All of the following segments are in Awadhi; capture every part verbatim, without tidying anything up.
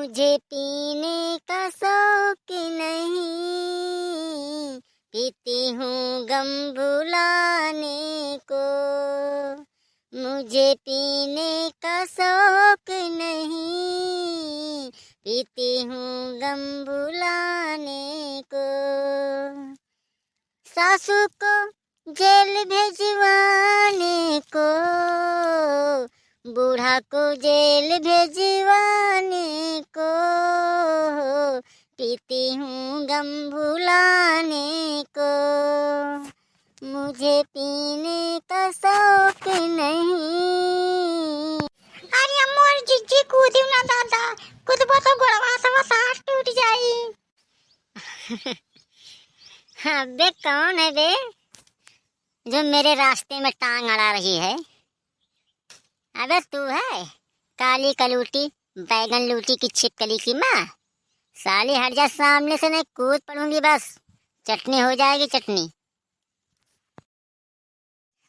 मुझे पीने का शौक नहीं, पीती हूँ गम भुलाने को। मुझे पीने का शौक नहीं, पीती हूँ गम भुलाने को। सासू को जेल भिजवाने को, बूढ़ा को जेल भिजवाने को, पीती हूँ गम भुलाने को, मुझे पीने का शौक नहीं। अरे मोर जिज्जी, कूदियो ना दादा, कूदबो तो गोड़वा से वसार टूट जाई। अबे कौन है बे, जो मेरे रास्ते में टांग अड़ा रही है? अबे तू है, काली कलूटी, बैगन लूटी की छिपकली की माँ। साली हट जा सामने से, नहीं कूद पड़ूंगी बस, चटनी हो जाएगी चटनी।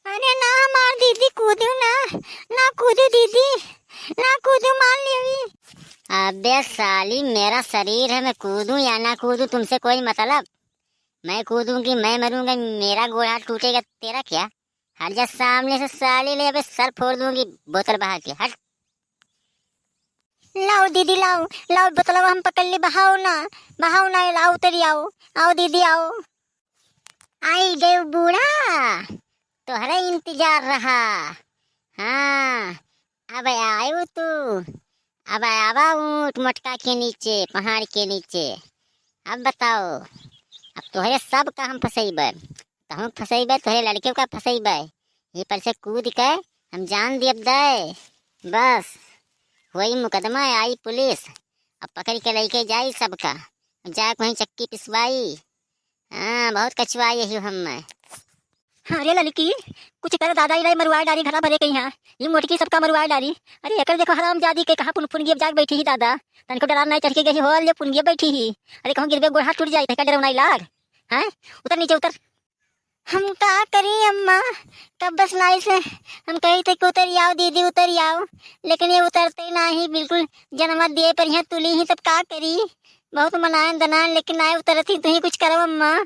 अरे ना हमार दीदी, कूदू ना, ना कूदू दीदी, ना कूदू, मान लेवी। अबे साली, मेरा शरीर है, मैं कूदूं या ना कूदूं, तुमसे कोई मतलब। मैं कूदूंगी, मैं मरूंगा, मेरा गोड़ हाथ टूटेगा, तेरा क्या? हट जा सामने से साली, ले अबे सर फोड़ दूंगी बोतल बहा के, हट। लाओ दीदी, लाओ, लाओ बोतलवा हम पकड़ ली, बहाओ ना, बहाओ ना, लाओ उतरी आओ, आओ दीदी आओ। आई गयो बूढ़ा, तोहरे इंतजार रहा। हाँ, अब आयो तू, अब आवा ऊँट मोटका के नीचे, पहाड़ के नीचे। अब बताओ, अब तोहरे सब का हम फंसैबे, तहूँ फंसैबे, तोहरे लड़के का फंसैबे। ये पर से कूद के हम जान दियब दे। बस, होई मुकदमा, आई पुलिस, अब पकड़ के लेके जाई सबका, जाए कहीं चक्की पिसवाई। हाँ, बहुत कचुआ यही हम मैं। अरे ललकी, कुछ कर दादा, इलाई मरुआ डारी घरा भरे के यहाँ। ये मोटकी सबका मरुआ डारी। अरे एकर देखो हरामजादी के, कहाँ पुन-, पुनगिया जाग बैठी ही दादा। तनिको डरार नहीं चढ़ के गई हो, ले पुनगिया बैठी ही। अरे कहूँ गिरबे गोड़ हाथ टूट जाई, तहका डरवनाई लाग। हैं? उतर नीचे उतर। हम का करी अम्मा, कब बस लाई से हम कही थे कि उतर आओ दीदी, उतर आओ, लेकिन ये उतरते नहीं, बिल्कुल जन्म दिए पर यहाँ तुली ही, तब का करी। बहुत मनाए दनाए, लेकिन नाय उतरत ही, तू ही कुछ करो अम्मा।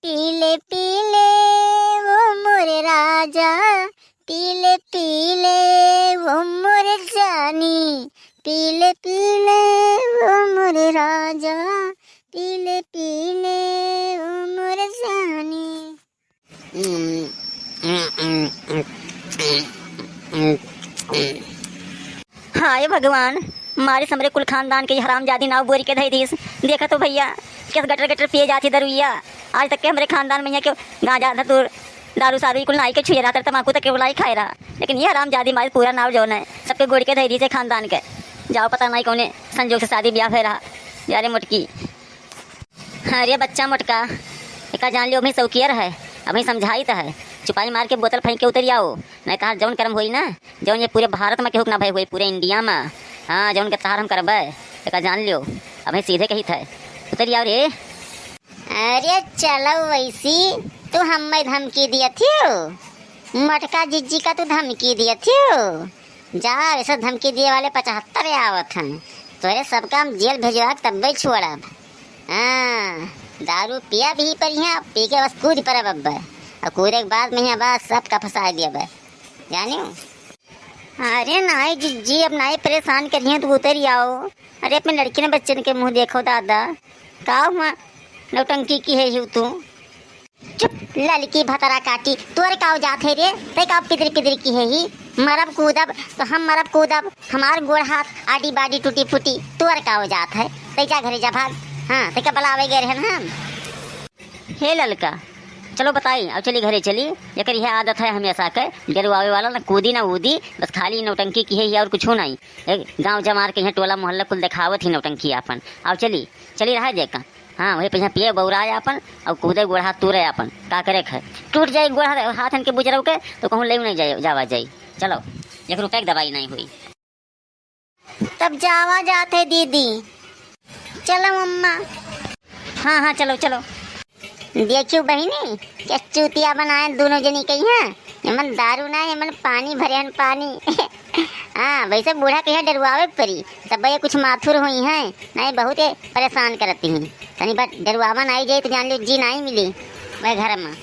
पीले पीले वो मोरे राजा, पीले पीले वो मोरे जानी, पीले पीले वो मोरे राजा, पीले पीले वो मोरे जानी। हाय भगवान, मारे हमरे कुल खानदान के ई हरामजादी नाव बोरी के धई दीस। देखा तो भैया, कस गटर गटर पिए जात ही दरुइया। आज तक के हमरे खानदान में यहाँ के गांजा, धतूर, दारू सारू ई कुल नाई के छुए रहा, तमाकू तक के उलाई खाए रहा, लेकिन ये हरामजादी मारे पूरा नाव जौन है, सबके गोड़ के धई दीस है खानदान के। जाओ, पता नहीं कौने संजोग से शादी ब्याह भय रहा। जा रे मोटकी। अरे बच्चा मोटका, एका जान लियो, अभी सौकियर है, अभी समझाइत है। चुपाई मार के बोतल फेंक के उतरी आओ, नहीं तहार जौन करम होई ना, जौन ये पूरे भारत में केहू के ना भय होई, पूरे इंडिया में। हाँ, जौन के तहार हम करबे, एका जान लियो, अभी सीधे कहित है, उतरी आओ रे। अरे चलो वैसी, तू हमें धमकी दियत हो, मोटका जिज्जी का तू धमकी दियत हो। जा, वैसे धमकी दिए वाले पचहत्तर आवत हैं। तोरे सबका हम जेल भेजवा के तब्बे छोड़ब। हाँ, दारू पिया भी पर यहाँ पी के बस कूद परब अब्बे। और कूदे के बाद में यहाँ बस सबका फंसा दिया बे। जानियो? अरे नाई जिज्जी, अब नाई परेशान करिए तो उतर आओ। अरे अपने लड़की ने बच्चन के मुँह देखो दादा। का हुआ नौटंकी की है यू तू? चुप, ललकी भतरा काटी, तोर काव जात है रे, तै काव पिदरी पिदरी की है ही, मरब कूदब, तो हम मरब कूदब, हमार गोड़ हाथ, आडी बाडी टूटी फूटी, तोर काव जात है, तै जा घरे जा भाग, हाँ, तै का बलावे गए रहन हम। हे ललका, चलो बताई, अब चली घरे चली, एकर यह आदत है हमेशा के, डरवावे वाला ना कूदी ना ऊदी, बस खाली नौटंकी की है ही और कुछ नहीं। ए, गाँव जमार के यहाँ टोला मोहल्ला कुल देखावत ही नौटंकी आपन, अब चली, चली रहा देखा। हाँ, वही पे यहाँ पिए बौराए आपन, और कूदे गोड़ हाथ तूरे आपन। का करे खे? टूट जाए गोड़ हाथ, हाथ इनके बुजरव के, तो कहूँ ले नहीं जाए, जावा जाई। चलो, एक रुपये की दवाई नहीं हुई। तब जावा जात है दीदी। चलो अम्मा। हाँ, हाँ, चलो, चलो। देखियो बहिनी, क्या चूतिया बनाए दोनों जनी के यहाँ। एमन दारू ना, एमन पानी भरे हन, पानी। हाँ, वैसे बूढ़ा के यहाँ डरवावे के परी, तब ये कुछ माथुर होइहैं, नहीं बहुत ये परेशान करती हैं। तनी बात डरवावन आई जाए तो जान लो जी नहीं मिली वह घर में।